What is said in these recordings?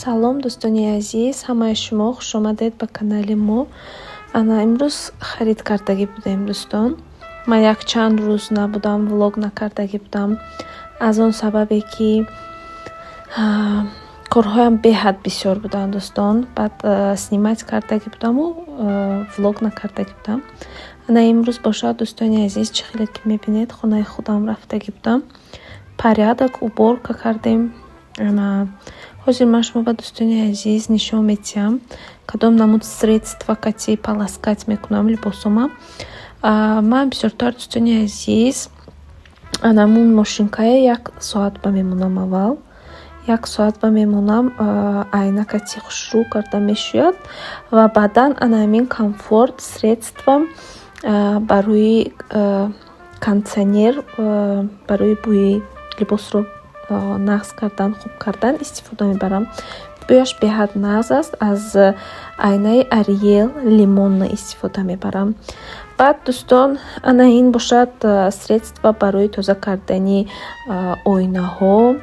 Салом, дӯстони азиз, ҳамаи шумо хушомадед ба канали мо. Ана имрӯз харид кардагӣ будем, дӯстон. Ман якчанд рӯз набудам, влог накардагӣ будам. Аз он сабабе, ки корҳоям беҳад бисёр буданд, дӯстон. Баъд снимать кардагӣ будаму влог накардагӣ будам. Ана имрӯз бошад, дӯстони азиз, чӣ хеле ки мебинед, хонаи худам рафтагӣ будам. Порядок, уборка кардем. Ана ҳозир ман шумо ба, дӯстони азиз, нишон медиҳам, кадом намуд средства кати полоскать мекунам либосома. Ман бисёртар, дӯстони азиз, анамун мошинкае як соат ба мемонам аввал. Як соат ба мемонам, айна кати хушрӯ карда мешӯяд ва баъдан ана ҳамин Комфорт средства барои кондитсионер, барои бӯи либосро нағз кардан, хуб кардан истифода мебарам. Бӯяш беҳад нағз аст. Аз айнаи Ариел лимонно истифода мебарам. Баъд, дӯстон, ана ин бошад средства барои тоза кардани оинаҳо.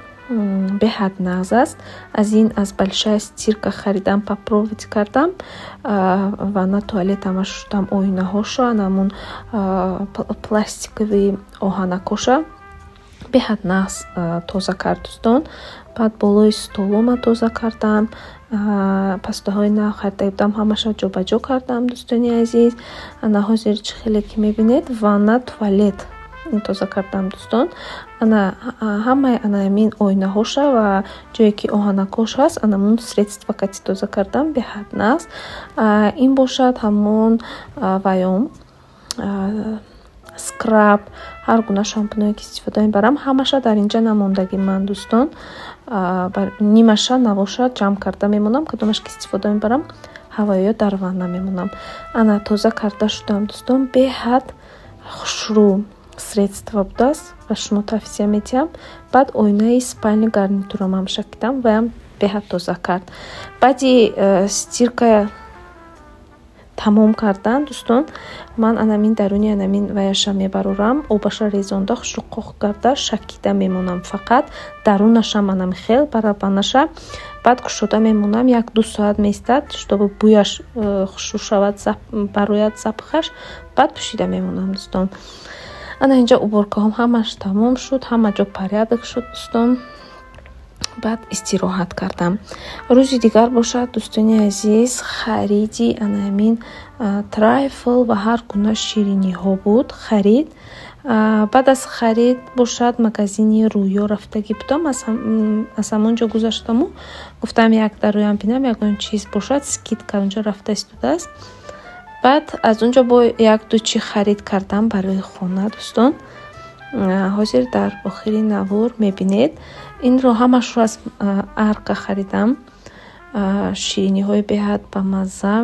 Беҳад нағз аст. Аз ин аз Большая стирка харидам, попробовать кардам. Ванна, туалетама шустам, оинаҳошо, анамун пластиковый оҳанакоша беҳад нағз тоза кард, дӯстон. Баъд болои столома тоза кардам. Посудаҳои нав харида будам, ҳамаша ҷобаҷо кардам, дӯстони азиз. Ана ҳозир чӣ хеле ки мебинед, ванна, туалет тоза кардам, дӯстон. Ана ҳамаи ана ҳамин оинаҳоша ва ҷое ки оҳанакош ҳаст, анамун средства кати тоза кардам, беҳад нағз. Ин бошад ҳамон ваём скраб, ҳар гуна шампуное ки истифода мебарам, ҳамаша дар инҷа намондагӣ ман, дӯстон. Нимаша навоша ҷамъ карда мемонам, кадомаш ки истифода мебарам, ҳавоиё дар ванна мемонам. Ана тоза карда шудам, дӯстон, беҳад хушрӯ средства будааст, ба шумо тавсия медиҳам. Баъд оинаи спальни гарнитурамам шакидам, ваям беҳад тоза кард. Баъди стирка тамом кардан, дӯстон, ман анамин даруни анамин ваяша мебарорам, обаша резонда, хушрӯ қоқ карда шакида мемонам, фақат дарунашам анами хел барабанаша. Баъд кушода мемонам, 1-2 соат меистад, чтобы бӯяш хушрӯ шавад, барояд запахаш. Баъд пӯшида мемонам, дӯстон. Ана инҷа уборкаҳом ҳамаш тамом шуд, ҳама ҷо порядок шуд, дӯстон. Баъд истироҳат кардам. Рӯзи дигар бошад, дӯстони азиз, хариди анаҳамин трайфл ва ҳар гуна шириниҳо буд харид. Баъд аз харид бошад, магазини Рӯё рафтагӣ будам. Аз ҳамон ҷо гузаштаму гуфтам, як дароям, бинам, ягон чиз бошад, скидка онҷо рафта истодааст. Баъд аз он ҷо бо як-ду чӣ харид кардам барои хона, дӯстон. Ҳозир дар охири навор мебинед. Инро ҳамашро аз Арка харидам. Шириниҳои беҳад бамазза,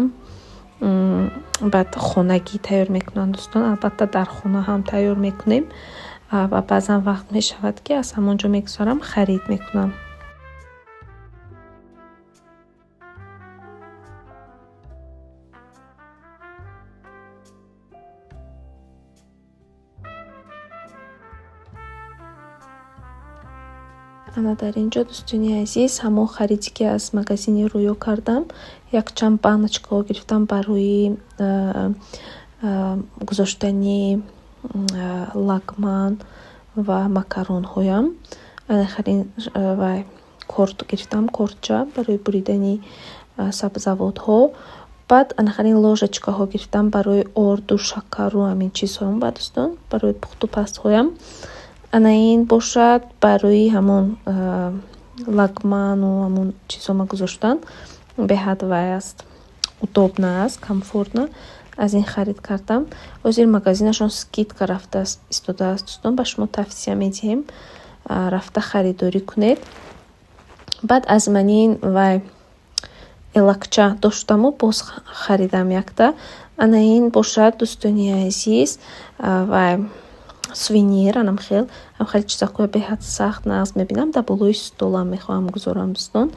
баъд хонагӣ тайёр мекунанд, дӯстон. Албатта, дар хона ҳам тайёр мекунем ва баъзан вақт мешавад, ки аз ҳамон ҷо мегузарам, харид мекунам. Ана дар ин ҷо, дӯстони азиз, ҳамон хариде, ки аз магазини Рӯё кардам, якчанд баночкаҳо гирифтам барои гузоштани лагман ва макаронҳоям. Корд гирифтам, кордча барои буридани сабзавотҳо. Баъд анахарин ложечкаҳо гирифтам барои орду, шакару ҳамин чизҳоам ба, дӯстон, барои пухту пазҳоям. Ана ин бошад барои ҳамон лагману ҳамон чизҳома гузоштан, беҳад вай аст, удобно аст, комфортно. Аз ин харид кардам. Ҳозир магазинашон скидка рафта истодааст, дӯстон, ба шумо тавсия медиҳем, рафта харидорӣ кунед. Баъд аз манин вай элакча доштаму боз харидам якта. Ана ин бошад, дӯстони азиз, вай сувенир, анам хел ам хеле чизакҳои беҳад сахт нағз мебинам, дар болои столам мехоҳам гузорам, дӯстон.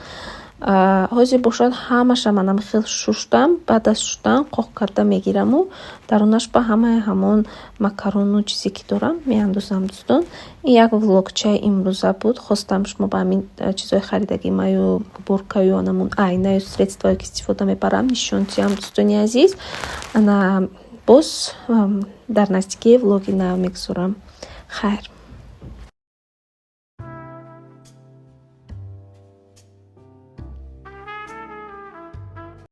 Ҳозир бошад, ҳамаша манам хел шуштам. Баъд аз шуштан қоқ карда мегираму дарунаш ба ҳамаи ҳамон макарону чизе, ки дорам, меандозам. Дӯстон, ин як влогчаи имрӯза буд. Хостам шумо ба ҳамин чизҳои харидагии маю уборкаю анамун айнаю средствое, ки истифода мебарам, нишон диҳам. Дӯстони азиз, ана боз дар наздикӣ влоги нав мегузорам. Хайр.